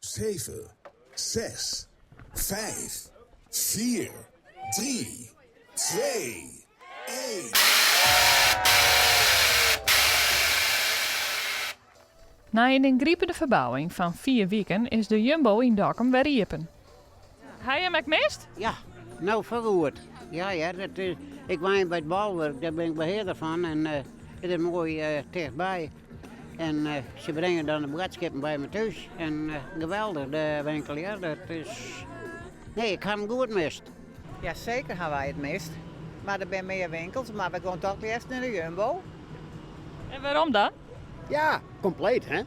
Zeven, zes, vijf, vier, drie, twee, één. Nei in yngripende ferbouwing fan fiif wiken is de Jumbo yn Dokkum wer iepen. Ha je him ek mist? Ja, no foargoed. Ja hear, dat is, ik wenje by it Bolwurk, dêr bin ik behearder fan en it is moai tichtby. En se bringe dan de boadskippen by my thús en geweldich de winkel hear, dat is, nee ik ha him goed mist. Ja seker ha wy it mist, mar der binne mear winkels, mar we gean toch leafst nei de Jumbo. En wêrom dan? Ja, kompleet hè.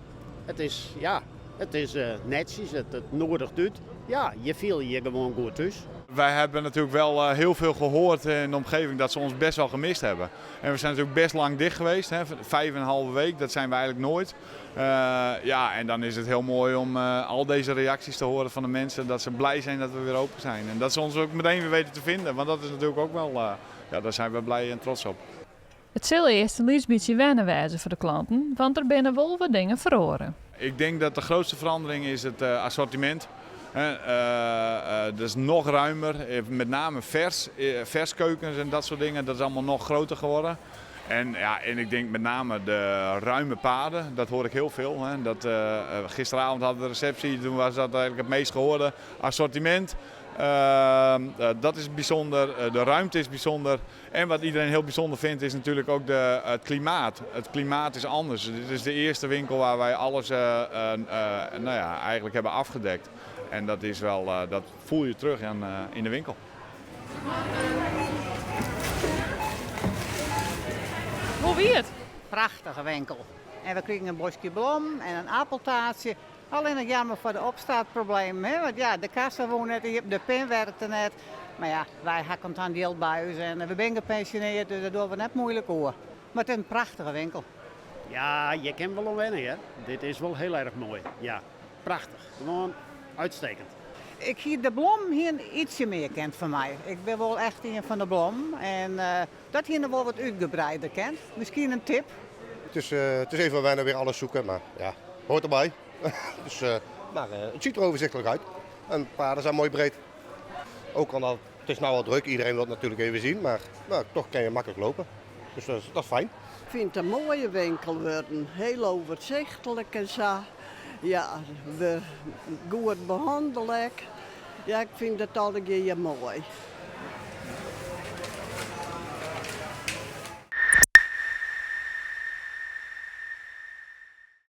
It is, ja, it is netsjes, it noadiget út. Ja, je fiele je gewoan goed thús. Wij hebben natuurlijk wel heel veel gehoord in de omgeving dat ze ons best wel gemist hebben. En we zijn natuurlijk best lang dicht geweest, hè, 5,5 week, dat zijn we eigenlijk nooit. Ja, en dan is het heel mooi om al deze reacties te horen van de mensen, dat ze blij zijn dat we weer open zijn. En dat ze ons ook meteen weer weten te vinden, want dat is natuurlijk ook wel, ja, daar zijn we blij en trots op. It sil earst in lyts bytsje wenne wêze foar de klanten, want der binne wol wat dingen feroare. Ik denk dat de grootste verandering is het assortiment. Dat is nog ruimer, met name verskeukens en dat soort dingen, dat is allemaal nog groter geworden. En, ja, en ik denk met name de ruime paden, dat hoor ik heel veel. Hè. Dat, gisteravond hadden we de receptie, toen was dat eigenlijk het meest gehoorde assortiment. Dat is bijzonder, de ruimte is bijzonder. En wat iedereen heel bijzonder vindt is natuurlijk ook het klimaat. Het klimaat is anders. Dit is de eerste winkel waar wij alles nou ja, eigenlijk hebben afgedekt. En dat, is wel, dat voel je terug in de winkel. Hoe wie it? Prachtige winkel. En we krigen in boskje blom en in appeltaartsje. Allinnich jammer foar de opstartproblemen, hè? Want ja, de kassa woe net iepen, de pin werkte net. Mar ja, wy ha kontant jild by ús en we binne gepensioneerd, dus dat dogge we net moeilik oer. Mar it is in prachtige winkel. Ja, je kin wol oan wenne hear. Dit is wol hiel erch moai. Ja, prachtich. Gewoan uitstekend. Ik hie de blommen hiene ytsje mear kind foar my. Ik bin wol echt ien fan de blommen en dat hiene wol wat útgebreider kind. Miskien in tip? Het is even wennen, weer alles zoeken, maar ja, hoort erbij. Dus, maar het ziet er overzichtelijk uit. En de paden zijn mooi breed. Ook al, het is nou al druk, iedereen wil het natuurlijk even zien, maar nou, toch kan je makkelijk lopen. Dus dat is fijn. Ik vind het een mooie winkel worden. Heel overzichtelijk en zo. Ja, we goed behandeld. Ja, ik vind het allegear mooi.